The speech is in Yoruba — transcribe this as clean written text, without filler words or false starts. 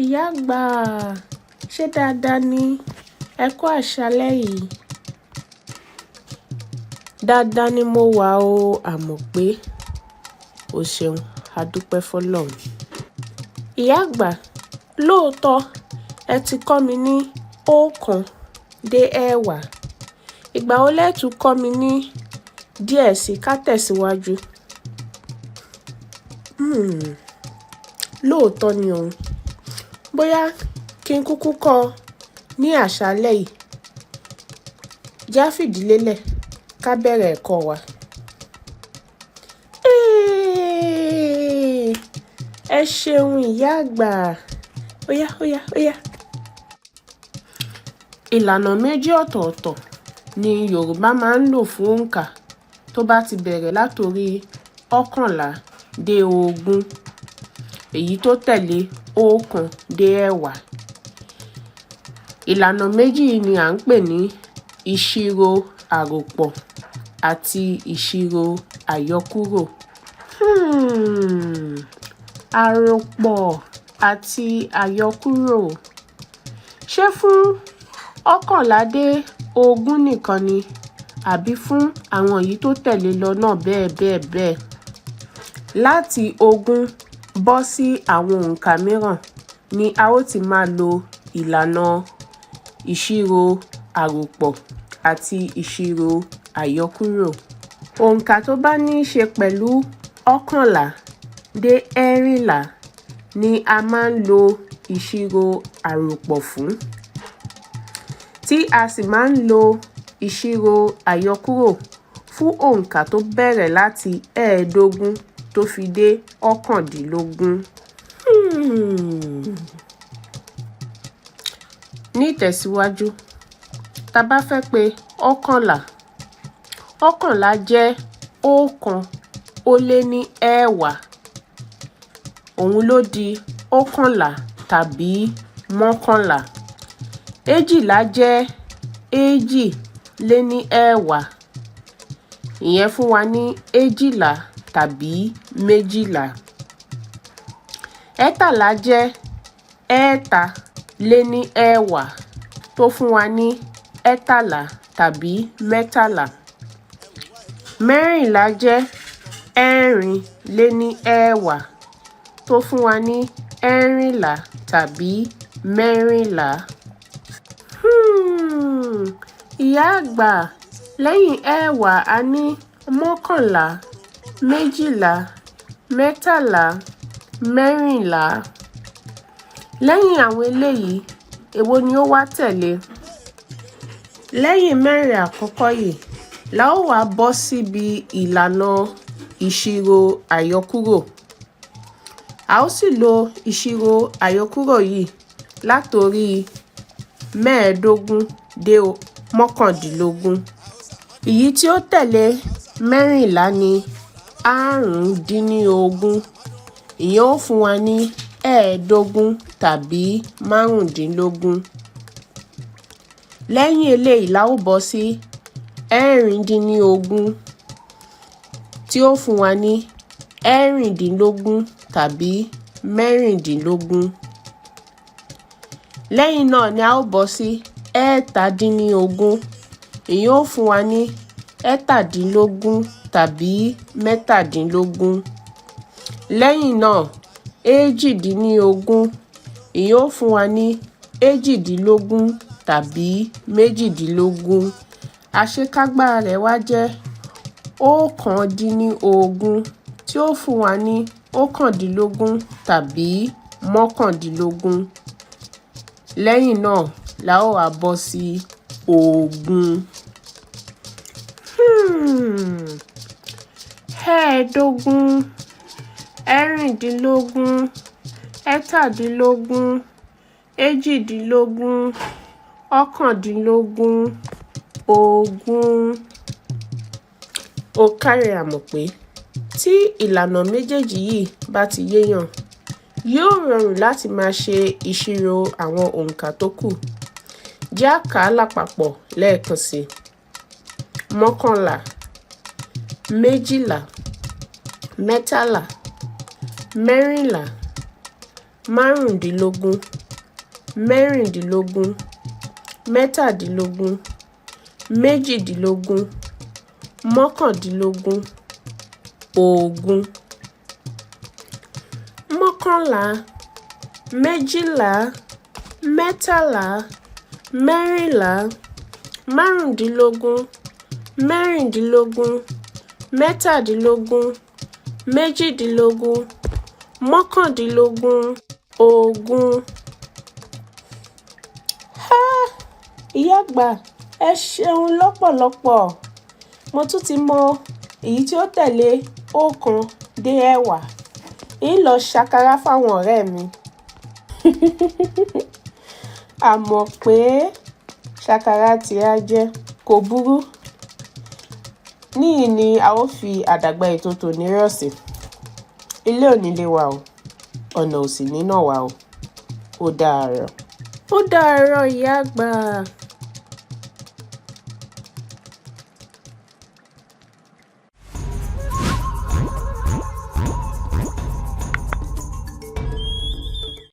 Ìyá àgbà, ṣé dáadáa ni? Ẹ kú àṣálẹ́ yìí. Dáadáa ni mo wà o, Àmọ̀pé. O ṣeun, a dúpẹ́ f'Ọlọ́run. Ìyá àgbà, lóòótọ́ ẹ ti kọ́ mi ní ọ̀kan dé ẹ̀wá. Ìgbà wo lẹ tún kọ́ mi ní díẹ̀ sí ká tẹ̀síwájú? Hmm, lóòótọ́ ni o. Bóyá kí n kúkú kọ́ ọ ní àṣálẹ́ yìí. Já fìdí lélẹ̀ ká bẹ̀rẹ̀ ẹ̀kọ́ wa. Ee, ẹ ṣeun ìyá àgbà. Óyá, óyá, óyá. Ìlànà méjì ọ̀tọ̀ọ̀tọ̀ ni Yorùbá máa ń lò fún òǹkà tó bá ti bẹ̀rẹ̀ látorí ọ̀kànlá dé ogún, èyí tó tẹ̀lé ọ̀kan dé ẹ̀wá. Ìlànà méjì yìí ni à ń pè ní ìṣirò àròpọ̀ àti ìṣirò àyọkúrò. Àròpọ̀ àti àyọkúrò. Ṣé fún ọ̀kànlá dé ogún nìkan ni àbí fún àwọn èyí tó tẹ̀lé lọ náà bẹ́ẹ̀ bẹ́ẹ̀ bẹ́ẹ̀? Láti ogún bọ́ sí àwọn òǹkà mìíràn ni a ó ti máa lo ìlànà ìṣirò àròpọ̀ àti ìṣirò àyọkúrò. Òǹkà tó bá ní í ṣe pẹ̀lú ọ̀kànlá dé ẹ̀rìnlá ni a máa ń lo ìṣirò àròpọ̀ fún, tí a sì máa ń lo ìṣirò àyọkúrò fún òǹkà tó bẹ̀rẹ̀ láti ẹ̀ẹ́dógún tó fi dé ọ̀kàndínlógún. Ní ìtẹ̀síwájú, tá bá fẹ́ pe ọ̀kànlá, ọ̀kànlá jẹ́ ọ̀kan ó lé ní ẹ̀wá. Òun ló di ọ̀kànlá tàbí mọ́kànlá. Èjìlá jẹ́ èjì lé ní ẹ̀wá. Ìyẹn fún wa ní èjìlá tàbí méjìlá. Ẹ̀tàlá jẹ́ ẹ̀ta lé ní ẹ̀wá tó fún wa ní ẹ̀tàlá tàbí mẹ́tàlá. Mẹ́rìnlá jẹ́ ẹ̀rin lé ní ẹ̀wá tó fún wa ní ẹ̀rìnlá tàbí mẹ́rìnlá. Ìyá àgbà, lẹ́yìn ẹ̀wá a ní mọ́kànlá, méjìlá, mẹ́tàlá, mẹ́rìnlá. Lẹ́yìn àwọn eléyìí, èwo ni ó wá tẹ̀lé? Lẹ́yìn mẹ́rin àkọ́kọ́ yìí la ó wá bọ́ síbi ìlànà ìṣirò àyọkúrò. A ó sì lo ìṣirò àyọkúrò yìí látorí mẹ́ẹ̀ẹ́dógún dé mọ́kàndínlógún. Èyí tí ó tẹ̀lé mẹ́rìnlá ní àrúndínlógún. Ìyẹn ó fún wa ní ẹ̀ẹ́dógún tàbí márùndínlógún. Lẹ́yìn eléyìí la ó bọ́ sí ẹ̀rìndínlógún tí ó fún wa ní ẹ̀rìndínlógún tàbí mẹ́rìndínlógún. Lẹ́yìn náà ni a ó bọ́ sí ẹ̀ẹ́tàdínlógún. Ìyẹn ó fún wa ní ẹ́tàdínlógún tàbí mẹ́tàdínlógún. Lẹ́yìn náà, èjìdínlógún. Ìyẹn ó fún wa ní èjìdínlógún tàbí méjìdínlógún. Àṣekágbá rẹ̀ wá jẹ́ ọ̀kándínlógún tí ó fún wa ní ọ̀kándínlógún tàbí mọ́kàndínlógún. Lẹ́yìn náà la ó wá bọ́ sí ogún. Ẹ̀ẹ́dógún, ẹ̀rìndínlógún, ẹ́tàdínlógún, èjìdínlógún, ọ̀kándínlógún, ogún. Ó káre Àmọ̀pé. Tí ìlànà méjèèjì yìí bá ti yéèyàn, yóò rọrùn láti máa ṣe ìṣirò àwọn òǹkà tó kù. Jẹ́ á kà á lápapọ̀ lẹ́ẹ̀kan sí i. Mọ́kànlá, méjìlá, mẹ́tàlá, mẹ́rìnlá, Márùndínlógún, mẹ́rìndínlógún, mẹ́tàdínlógún, méjìdínlógún, mọ́kàndínlógún, ogún. Mọ́kànlá, méjìlá, mẹ́tàlá, mẹ́rìnlá, márùndínlógún, mẹ́rìndínlógún, mẹ́tàdínlógún, méjìdínlógún, mọ́kàndínlógún, ogún. Háà! Ìyá àgbà, ẹ ṣeun lọ́pọ̀lọpọ̀. Mo tún ti mọ èyí tí ó tẹ̀lé ọ̀kan dé ẹ̀wá. Ń lọ ṣàkàrà fáwọn ọ̀rẹ́ mi. A mọ̀ pé ṣàkàrà tí a jẹ kò burú. Níyìí ni a ó fi àdàgbà ètò tòní rọ̀ sí. Ilé ò ní lé wa o, ọ̀nà ò sì ní nà wá o. Ó dàárọ̀. Ó dàárọ̀, ìyá àgbà.